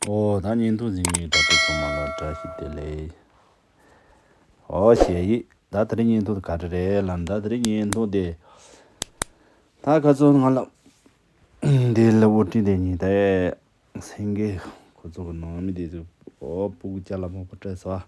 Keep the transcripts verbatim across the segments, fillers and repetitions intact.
ཨོ་ད་བརྙན་ཐུང་གཟིགས་མཁན་གྲོགས་པོ་ཚང་མ་ལ་བཀྲ་ཤིས་བདེ་ལེགས། ཨོ་ཞེས་ཡིན། ད་དེ་རིང་བརྙན་ཐུང་ག་རེ་རེད་ལབ་ན། ད་དེ་རིང་བརྙན་ཐུང་དེ་ད་ཁ་སང་ང་ལ་འདི་ལ་འོ་ཊི་དེ་གཉིས་དེ་སེང་གེ་ཁོ་ཚོ་གི་ནང་མི་དེ་ཚོ་ཨོ་སྤུ་གུ་ཅ་ལག་མང་པོ་སྤྲད་སོང་།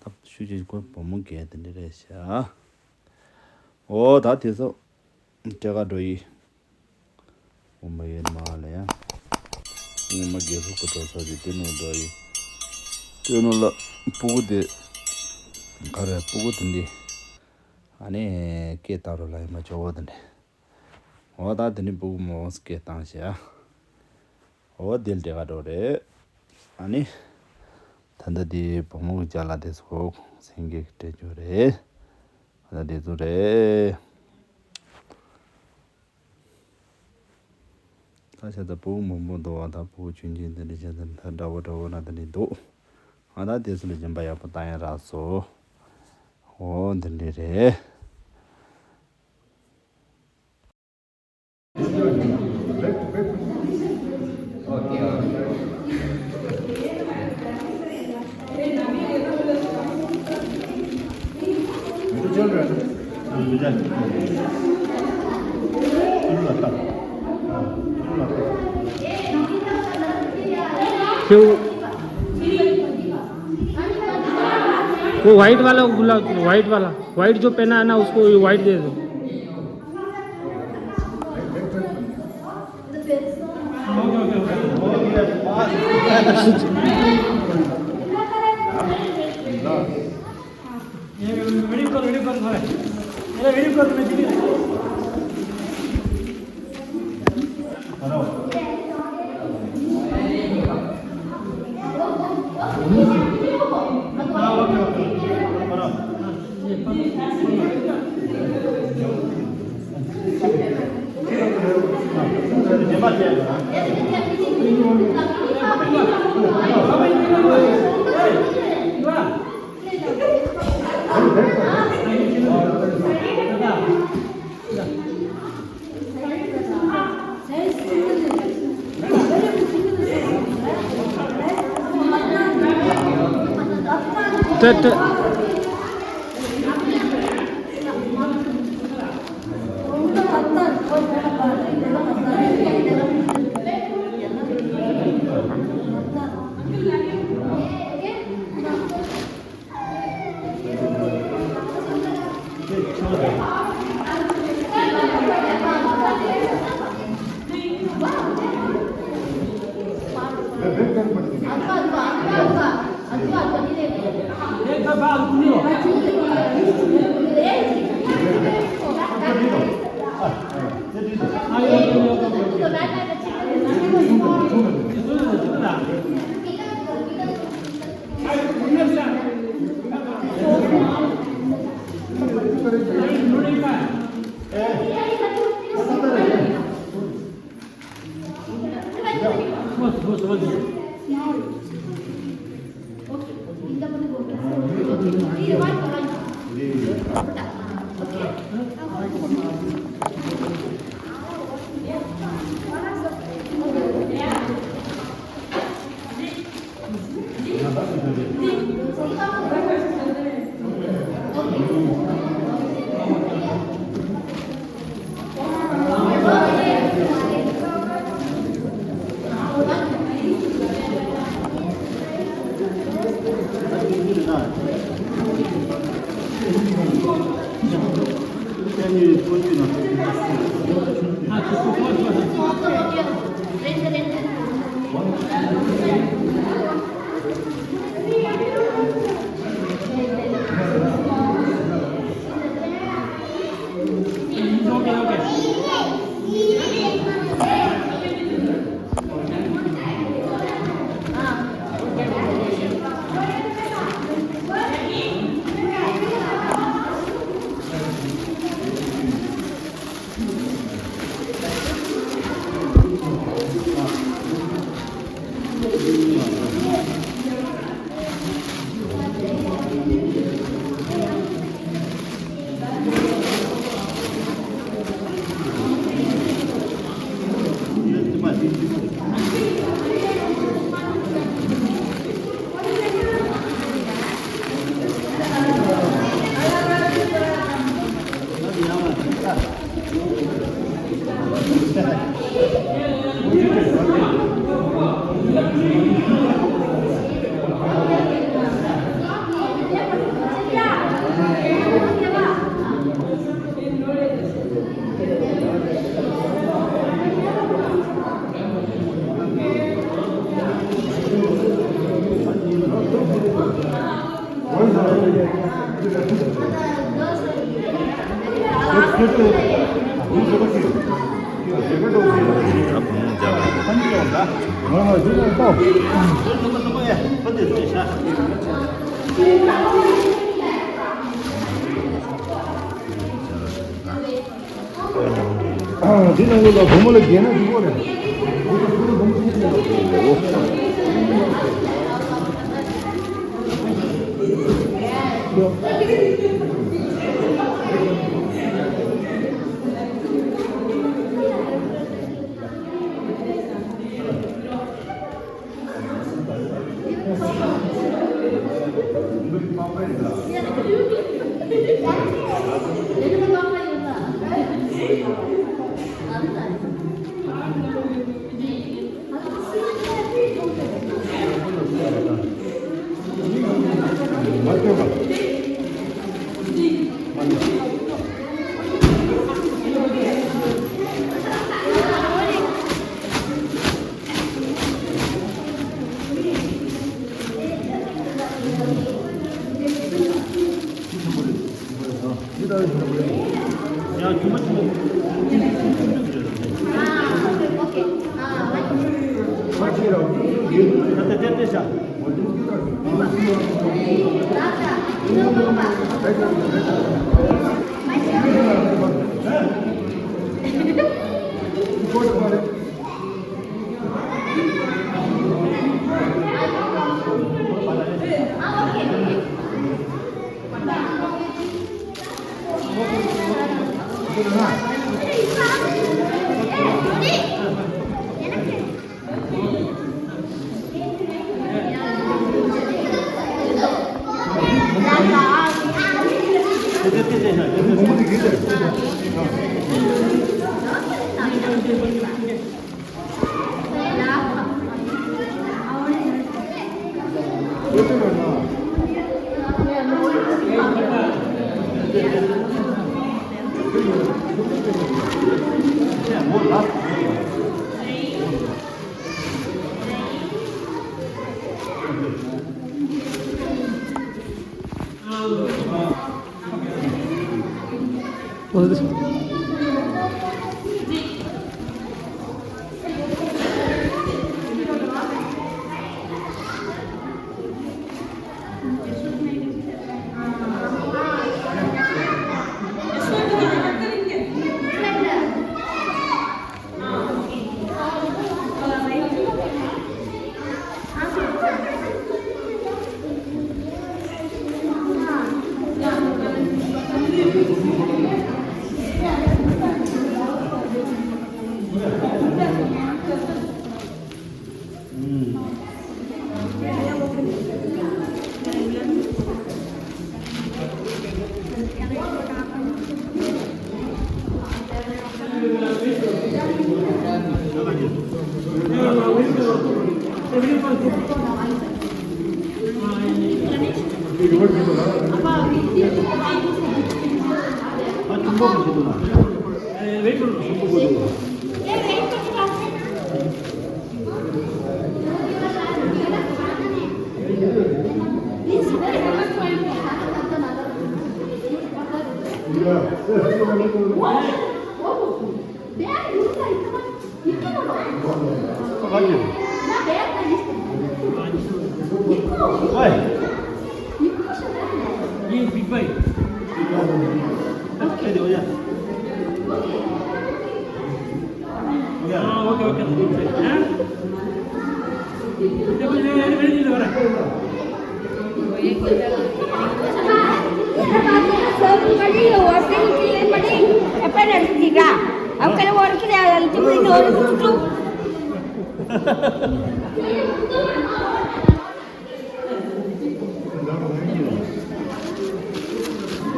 ད་ཤུགས་ཆེ་ཁོ་བུ་མོ་རྒས་དེ་འདྲ་རེད་ཤག་ཨོ་ད་དེ་ཚོ་སྤྲད་ག་འགྲོ་ཡི། ངོ་མ་ཡེར་མ་ལ་ཡ། ངོ་མ་རྒས་ཧྲུག་གི་འགྲོ་ས་ཞིག་དེ་ནོ་འགྲོ་ཡི། དེ་ནོ་ལ་སྤུ་གུ་དེ་ག་རེ་སྤུ་གུ་དེ་འདི་ཨ་ནི་སྐད་བཏང་རོགས་ལ་ཡ་མ་ཆོག་གོ་དེ་འདྲ། འོ་ད་དེ་ནི་སྤུ་གུ་མོ་སྐད་བཏང་ཤག་འོ་དེ་ལ་འབྲེལ་ག་འགྲོ་རེད། ཨ་ནི་ད་ལྟ་དེ་བུ་མོ་གི་ཅ་ལག་དེ་ཚོ་སེང་གེ་གི་སྤྲད་རྒྱུ་རེད། ད་ལྟ་དེ་ཚོ་རེད། ད་བྱས་ཙང་སྤུ་གུ་མང་པོ་འདུག་བ། ད་སྤུ་གུ་ཆུང་ཆུང་དེ་འདྲ་བྱས་ཙང་ད་འདྲ་བོ་འདྲ་བོ་ན་དེ་འདྲ་འདུག་ཨ་ད་དེ་ཚོ་ལ་སྦྱིན་པ་ཡག་པོ་བཏང་ཡ་རག་སོང་། འོ་འདི་འདྲ་རེད། क्यों? वो व्हाइट वाला गुलाब, व्हाइट वाला, व्हाइट जो पहना है ना, उसको ये व्हाइट दे दो। ये वीडियो कॉल, वीडियो कॉल है। मेरा वीडियो कॉल में दिल्ली। འདི་ནང་ལོགས་ལ་བུ་མོ་ལ་རྒྱན་ན་འགྲིག་གོ་རེད།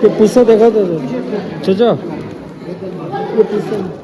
དེ་བུ་ས་དེ་ག་དེ་ཅོ་ཅོ། དེ་བུ་ས།